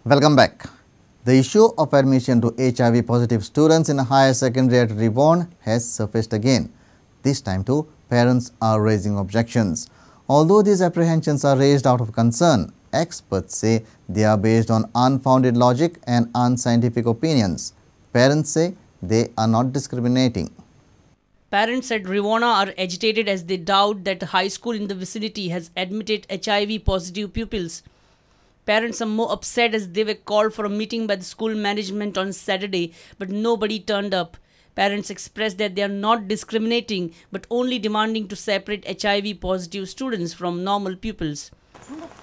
Welcome back. The issue of admission to HIV positive students in higher secondary at Rivone has surfaced again. This time too, parents are raising objections. Although these apprehensions are raised out of concern, experts say they are based on unfounded logic and unscientific opinions. Parents say they are not discriminating. Parents at Rivona are agitated as they doubt that a high school in the vicinity has admitted HIV positive pupils. Parents are more upset as they were called for a meeting by the school management on Saturday, but nobody turned up. Parents expressed that they are not discriminating, but only demanding to separate HIV positive students from normal pupils.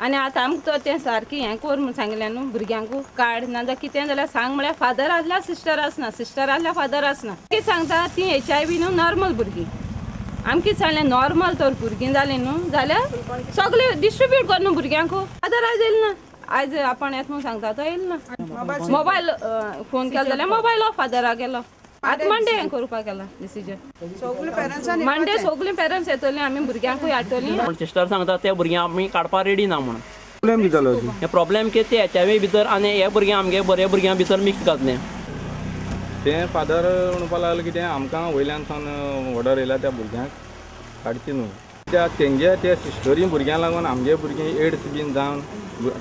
आनी आतां आमकां तें सारकें हें कर म्हूण सांगलें न्हू भुरग्यांक कार्ड नाजाल्यार कितें जाल्यार सांग म्हळ्यार फादर आसल्यार सिस्टर आसना, सिस्टर आसल्यार फादर आसना. कितें सांगता ती HIV न्हू नॉर्मल भुरगीं. आमकां कितें सांगलें नॉर्मल तर भुरगीं जालीं न्हू जाल्यार सगळें डिस्ट्रिब्यूट कर न्हू भुरग्यांक. फादर आयज येयलो ना, आयज आपण येता म्हूण सांगता तो येयलो ना. मोबायल फोन केलो जाल्यार मोबायल ऑफ फादराक गेलो. आतां मंडे हें करपाक गेला डिसिजन. मंडे सगळीं पेरंट्स येतलीं, आमी भुरग्यांकूय हाडटलीं. पूण सिस्टर सांगता ते भुरग्यांक आमी काडपाक रेडी ना म्हणून. प्रॉब्लेम कितें जालो? हे प्रॉब्लेम कितें ते HIV भितर आनी हे भुरगे आमगे बरे भुरग्यां भितर मिक्स जातलें. ते फादर म्हणपाक लागले कितें आमकां वयल्यान सावन ऑर्डर येयल्या त्या भुरग्यांक काडची न्हू. त्या तेंगे त्या सिस्टरी भुरग्यांक लागून आमगे भुरगीं एड्स बीन जावन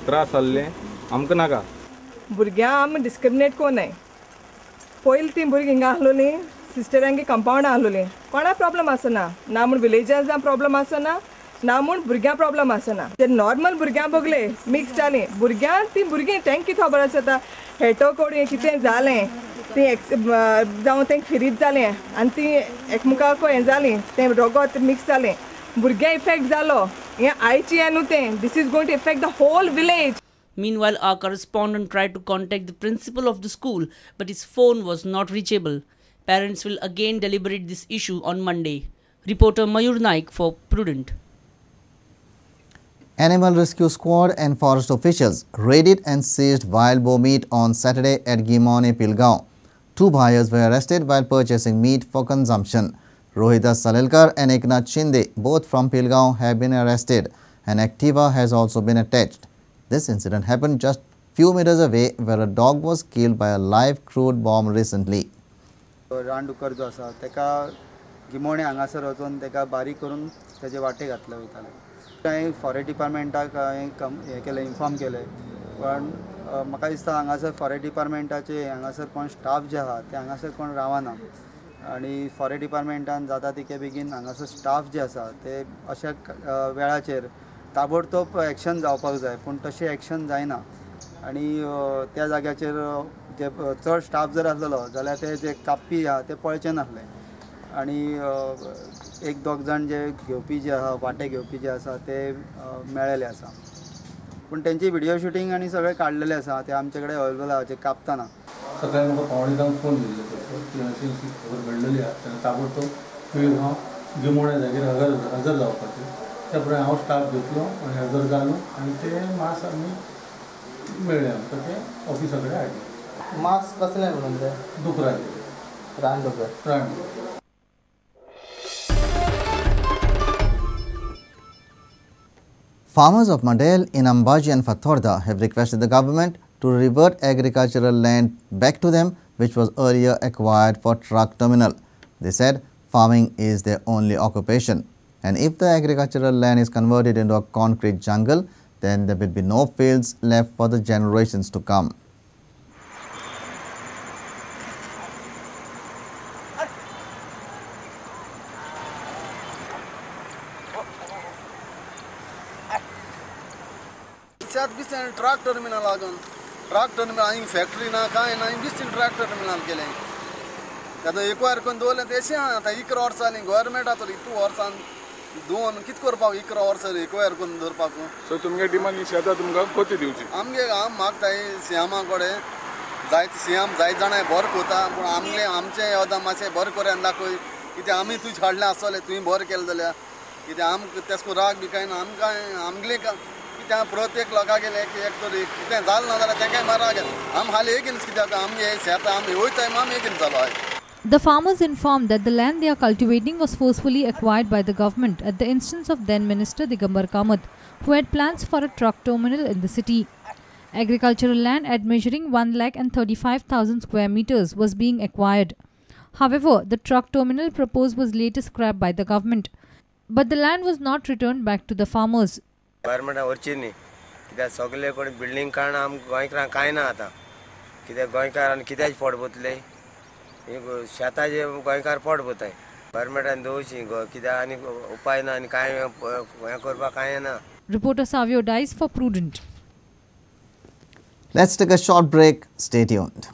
त्रास जाल्ले आमकां नाका. भुरग्यां आमी डिस्क्रिमिनेट कोन्नाय. पयलीं ती भुरगीं हिंगा आसलोलीं, सिस्टरांगे कंपावंड आसलोलीं, कोणा प्रॉब्लम आसना ना म्हूण विलेजर्सां प्रॉब्लम आसना ना म्हूण भुरग्यां प्रॉब्लम आसना. ते नॉर्मल भुरग्यां बगले मिक्स जालीं भुरग्यां तीं भुरगीं तांकां कितें खबर आसता हेटो कोड कितें जालें तीं जावं तांकां फिरीत जालें आनी तीं एकमेकाक हें जालीं तें रगत मिक्स जालें भुरग्यां इफेक्ट जालो. हें आयचें हें न्हू तें, this is going to affect the whole village. Meanwhile, our correspondent tried to contact the principal of the school, but his phone was not reachable. Parents will again deliberate this issue on Monday. Reporter Mayur Naik for Prudent. Animal Rescue Squad and forest officials raided and seized wild boar meat on Saturday at Gimone, Pilgaon. Two buyers were arrested while purchasing meat for consumption. Rohidas Salelkar and Eknath Shinde, both from Pilgaon, have been arrested. An Activa has also been attached. This incident happened just few meters away where a dog was killed by a live crude bomb recently. रानडुकर जो आसा तेका गिमोणे हांगासर वचून तेका बारीक करून तेजे वाटे घातले वयताले. हांवें फॉरेस्ट डिपार्टमेंटाक हांवें हें केलें, इन्फॉर्म केलें, पण म्हाका दिसता हांगासर फॉरेस्ट डिपार्टमेंटाचे हांगासर कोण स्टाफ जे आहा ते हांगासर कोण रावना आनी फॉरेस्ट डिपार्टमेंटान जाता तितके बेगीन हांगासर स्टाफ जे आसा ते अशा वेळाचेर ताबडतोब एक्शन जावपाक जाय, पूण तशें एक्शन जायना आनी त्या जाग्याचेर जे चड स्टाफ जर आसलेलो जाल्यार ते जे कापपी आहा ते पळचे नासले आनी एक दोग जाण जे घेवपी जे आहा वांटे घेवपी जे आसा ते मेळ्ळेले आसा, पूण तेंची व्हिडियो शुटींग आनी सगळें काडलेलें आसा, ते आमचे कडेन अवेलेबल आहा जे कापतना. सकाळी म्हाका 8:45 फोन येयल्लो की अशी अशी खबर घडलेली आहा, तेन्ना ताबडतोब पिळगांव गिमोण्या जागेर हजर जावपाचें. त्या प्रमाणे हांव स्टाफ घेतलो आनी हजर जालो आनी ते मास आमी मेळ्ळे आमकां, ते ऑफिसा कडेन हाडले. मास्क कसले म्हणून ते दुकराचे, रानडुकर. रानडुकर. Farmers of Madel in Ambaji and Fatorda have requested the government to revert agricultural land back to them, which was earlier acquired for truck terminal. They said farming is their only occupation, and if the agricultural land is converted into a concrete jungle, then there will be no fields left for the generations to come. Truck terminal लागून truck terminal हांगा factory ना कांय ना, बेश्टें truck terminal केलें. आतां एकवार करून दवरलें तेशें आहा. आतां 11 वर्सां जालीं गव्हर्मेंट आतां इतू वर्सां दोन कितें करपाक 11 वर्सां एकवार करून दवरपाक. सो तुमगे डिमांड ही शेतां तुमकां कोती दिवची. आमगे हांव मागता सीएमा कडेन जायते सीएम जायते जाणां बरें करता, पूण आमगे आमचें योगदान मातशें बरें करून दाखय. कित्याक आमी तुजें हाडलें आसतलें, तुवें बरें केलें जाल्यार कित्याक आमकां तेसको राग बी कांय ना. आमकां आमगेलें कित्याक प्रत्येक लोकांगेलें एक तर कितें जालें ना जाल्यार तेंकांय मारा गेलें. आम हाली एगेन्स्ट कित्याक आमगे शेतां आमी वयताय आमी एगेन्स्ट जालो आयज. The farmers informed that the land they are cultivating was forcefully acquired by the government at the instance of then Minister Digambar Kamath, who had plans for a truck terminal in the city. Agricultural land admeasuring 1,35,000 square meters was being acquired. However, the truck terminal proposed was later scrapped by the government. But the land was not returned back to the farmers. गव्हर्मेंटान व्हरची न्ही, कित्याक सगळे कोण building काडून आमकां गोंयकारांक कांय ना आतां, कित्याक गोंयकारान कित्याक पोट भरतले, शेताचे गोंयकार पोट भरताय. गव्हर्मेंटान दवरची, कित्याक आनी उपाय ना आनी कांय हें करपाक कांय ना. Reporter Savio Dice for Prudent. Let's take a short break. Stay tuned.